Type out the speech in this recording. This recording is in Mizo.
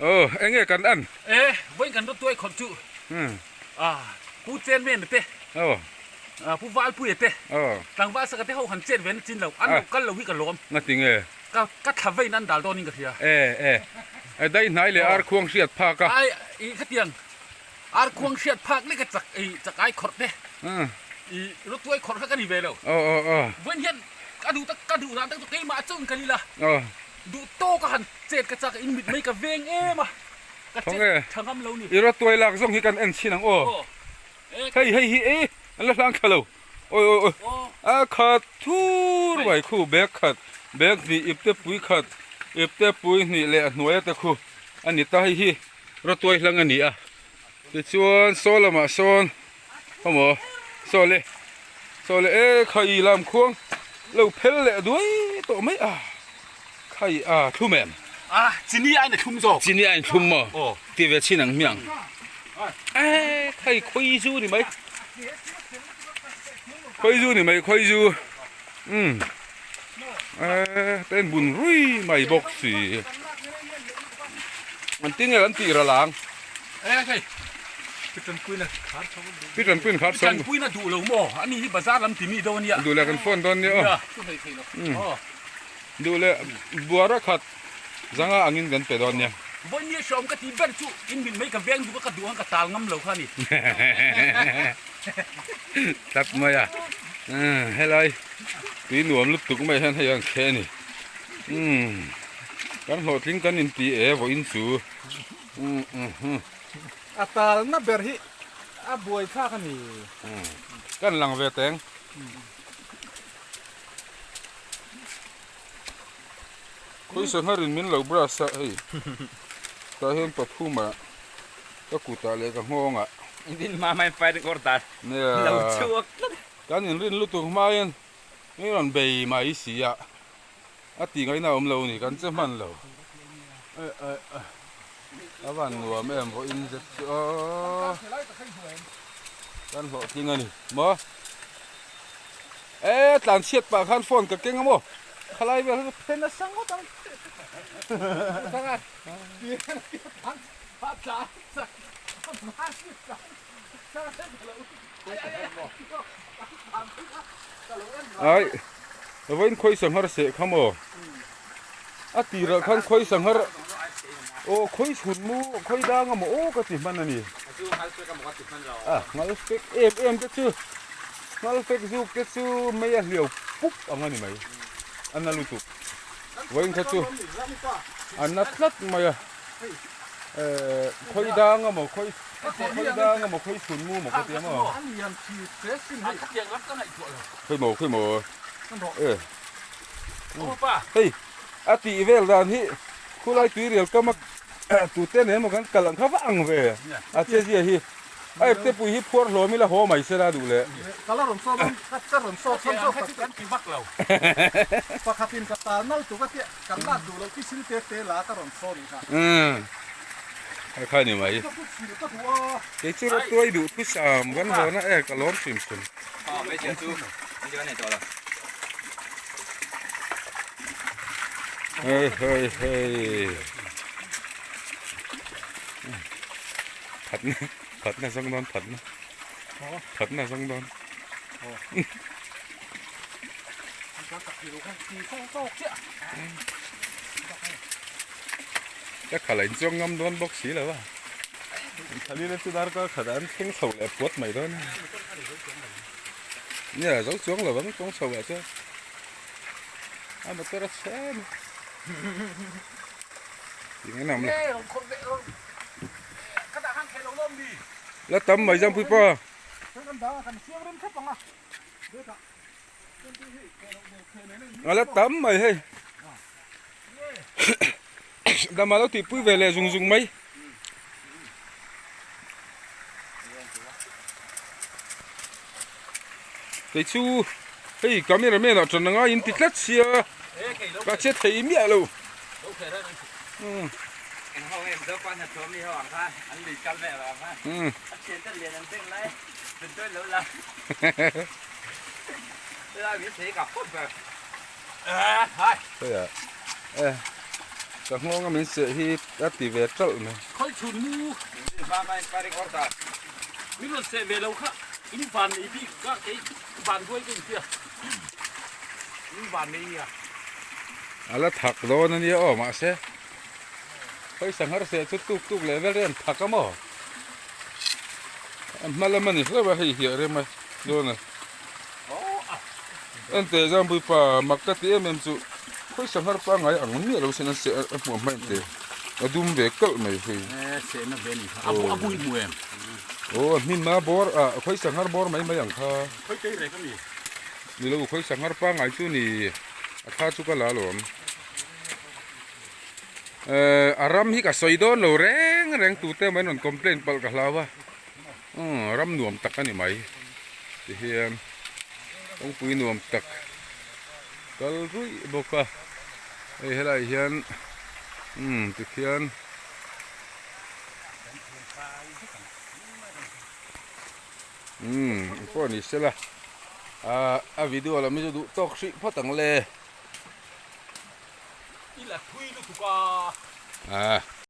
Aw, enge kan an? E, vawiin kan rawt tuai khawp chu. A, Pu Chairman te. Aw. A, Pu Valpuia te. Aw. Tlangval saka te ho han chet ve na chin lo, an lo kal lo hi ka lawm. Ngati nge? Ka, ka thla veiin an dal dawnin ka hria. E, e. E, dai hnai leh ar khuang hriat phak a. Ai, i khatiang ar khuang hriat phak lek a chak, i chak ai khawrh te. I rawt tuai khawrh kha ka ni ve lo. Aw, aw, aw. Vawiin hian ka duh tak, ka duh dan tak chu keimah chauhin ka ni la. Aw. Duh tawk a han chet ka chak in mit mai ka veng em a, ka chet tha ngam lo ni. I rawtuai lak zawng hi kan en chhin ang aw. Hei hei hi e an la hlang thla lo. Awi awi awi. A khat thur mai khu bag khat bag hnih ipte pui khat ipte pui hnih leh a hnuai a te khu a ni ta hei hi rawtuai hlang a ni a. Tichuan saw lamah sawn khawmaw saw le saw le e khai lam khuang lo phel leh duai tawh mai a khai a thlum em a chini a in thlum zawk chini a in thlum maw aw ti ve chin ang hmiang e khai khawi zu ni mai khawi zu ni mai khawi zu um e ten bun rui mai bawk si an tinge an tih ral ang. Pitanpuiin khar chho. Pitanpuiin a duh lo maw? Ani hi bazar lam timi dawn nia. Duh leh kan phone dawn nia aw. Duh leh buara khat zanga angin kan pe dawn nia. Vawiin hreawm ka tih ber chu in mit mai ka veng duh a ka duh ang ka tal ngam lo kha ni. Tlat mai a. Helai tui nuam lutuk mai hian hei an khe a ni. Kan hlawhtling kan inti e vawiin chu. A talna ber hi a buai thlak a ni. Kan lang ve teng. Khawi sangharin min lo brush a hei. Tah hian pathum ah ka kutah leh ka nghawngah. Engtin hma hmain fighting kawr dan lo chhuak tlat. Kan inrin lutuk hmain min rawn bei mai si a. A tih ngaihna a awm lo ni, kan che hman lo. A van nuam em vawiin zet chu aw. Kan hlawhtling a ni maw? E tlan chhiat pah khan phone ka keng a maw? Khalai vel kha chu phen nasa ngawt ang. Ai vawiin khawi sanghar seh kha maw a tirah khan khawi sanghar aw khawi chhun mu khawi dang a maw aw ka ti hman a ni a nghal fek em em te chu nghal fek zuk te chu mei a hliau pup ang a ni mai a na lutuk vawiin kha chu a na tlat mai a eh khawi dang a maw khawi Khawi dang emaw khawi chhun mu maw ka ti emaw. Khawi maw khawi maw e. Hei a tih vel dan hi khulai tuirial kam a tute nen emaw kan kal ang kha va ang ve a che zia hi a epte pui hi phuar hlawm ila haw mai sela duh leh. Ka la rawn sawm ang ka rawn sawt chhan zawk tak kan ti vak lo pakhatin ka tal nal tuk a tia kan lak duh loh kisil te te la ka rawn sawm kha. Kha kha ni mai. Kei chu rawt tuai duh thu sam kan hawn a e ka lawm hrim hrim. Hei hei hei. Phatna phatna zawng dawn phatna. Phatna zawng dawn. Ka khalh a inchuang ngam dawn bawk si lo a, Khalila chu darkar khat ah an thleng chho leh puat mai dawn a, nia zo chuang lo ang chuang chho ah chuan a motor a chhe em a, tih nge nawm le, la tam mai Zampuii pa. A la tam mai hei dama lo tihpui ve leh zung zung mai kei chu hei camera man ah tan angai in ti tlat sia ka che thei miah lo Ka nghawng a min seh hi a ti ve ṭalh mai. Khawi chhun mu. Min rawn seh ve lo kha in van nei bik ka kei van duai ka intia. In van nei nia. A la thak dawn a nia aw mahse khawi sanghar seh chu tuk tuk leh vel rian thak a maw? A hma lam a ni hlauh a hei hiah rem a dawn a. Enteh Zambui pa mak ka ti em em chu khawi sanghar pangngai ang miah lo sin an seh a hmuh hma enteh a dum ve kalh mai hei. Sehna ve ni kha a bui hmu em? Aw a hnim a bawr ah khawi sanghar bawr mai mai ang kha. Khawi tei rek a mi? Ni lo khawi sanghar pangngai chu ni a tha chu ka la alawm. Eh a ram hi ka sawi dawn lo reng reng tute mai rawn complain palh ka hlau a. Umm ram nuam tak a ni mai tihian kawngpui nuam tak kal ruih bawk a hei helaiah hian umm tikhian umm engpawh ni sela ah a video lam hi chu duh tawk hrih phawt ang le. I la thui lutuk a. Ah.